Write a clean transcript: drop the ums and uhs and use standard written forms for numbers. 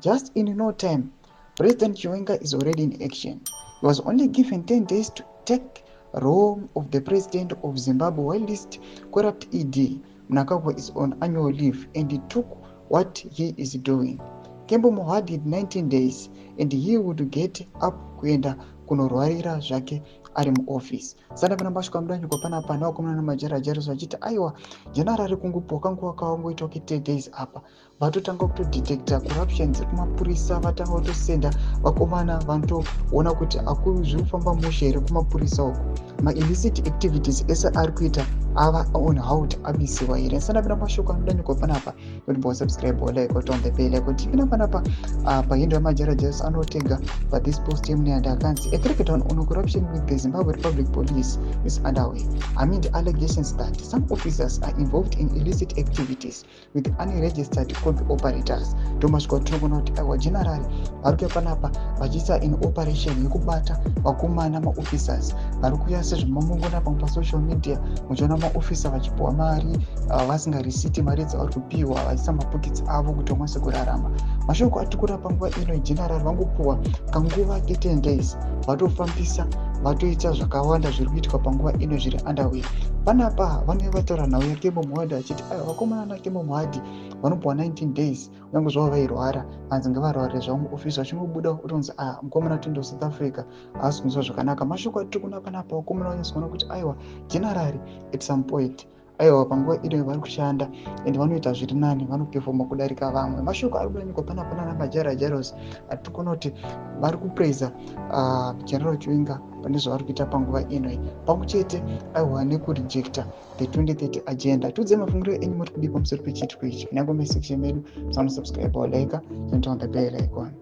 Just in no time, President Chiwenga is already in action. He was only given 10 days to take role of the president of Zimbabwe whilst corrupt ED Mnangagwa is on annual leave and he took what he is doing. Kembo Mohadi had 19 days and he would get up kuenda kunorwarira zvake ari muoffice. Sanda pana masvika mudanyuko panapa nevakomana namajara jara vachiti aiwa, general kungopiwa kanguva kavangoita ke 10 days apa, vatotanga kutodetecta corruption dziri kumapurisa. Vatanga kutosenda vakomana vanotoona kuti akuzviri kufamba mushe here kumapurisa uko, maillicit activities ese ari kuita ava on halt, abisiwa here. Ndisandapinda mashoko anodanyuka panapa, kuti subscribe, like, on the bell icon. Tipinda panapa pahandle yamajara jas anotega pathis post yemuneyanda akanzi, "A crackdown on corruption with the Zimbabwe Republic Police is underway amid allegations that some officers are involved in illicit activities with unregistered combi operators." Ndomasvika tinoona kuti aiwa, general vari kuya panapa vachiisa in operation yekubata vakomana, maofficers vari kuya. Sezvamamungona pamwe pasocial media muchiona maofficer vachipiwa mari vasingarisiti mari dzavari kupiwa, vachiisa mapockets avo kuti vakwanise kurarama. Mashoko atiri kurapa panguva ino, general vangopiwa kanguva ke10 days, vatofambisa, vatoita zvakawanda zviri kuitwa panguva ino, zviri underway panapa. Vanenge vataura nhau yaKembo Mohadi vachiti aiwa, vakomana naKembo Mohadi vanopiwa 19 days, kunyange zvavo vairwara, vanzi ngavarwarire zvavo muofisi, vachingobuda utonzi a ah, mukomana toenda South Africa, haasi kunzwa zvakanaka. Mashoko atiri kuna panapa, vakomana vanyatsokuona kuti aiwa, general at some point, aiwa, panguva ino vari kushanda and vanoita zviri nani, vanopefoma kudarika vamwe. Mashoko ari kudanikwa panapa nana majara jaros atiri kuona kuti vari kupraisa General Chiwenga pane zvavari kuita panguva inoi, pamwe chete aiwa nekurejecta the 2030 agenda. Tiudze mafungiro enyu, muri kudii pamusoro pechiitiko ichi? Kunyange musection medu, musanosubscribe, walike, turn on the bell icon.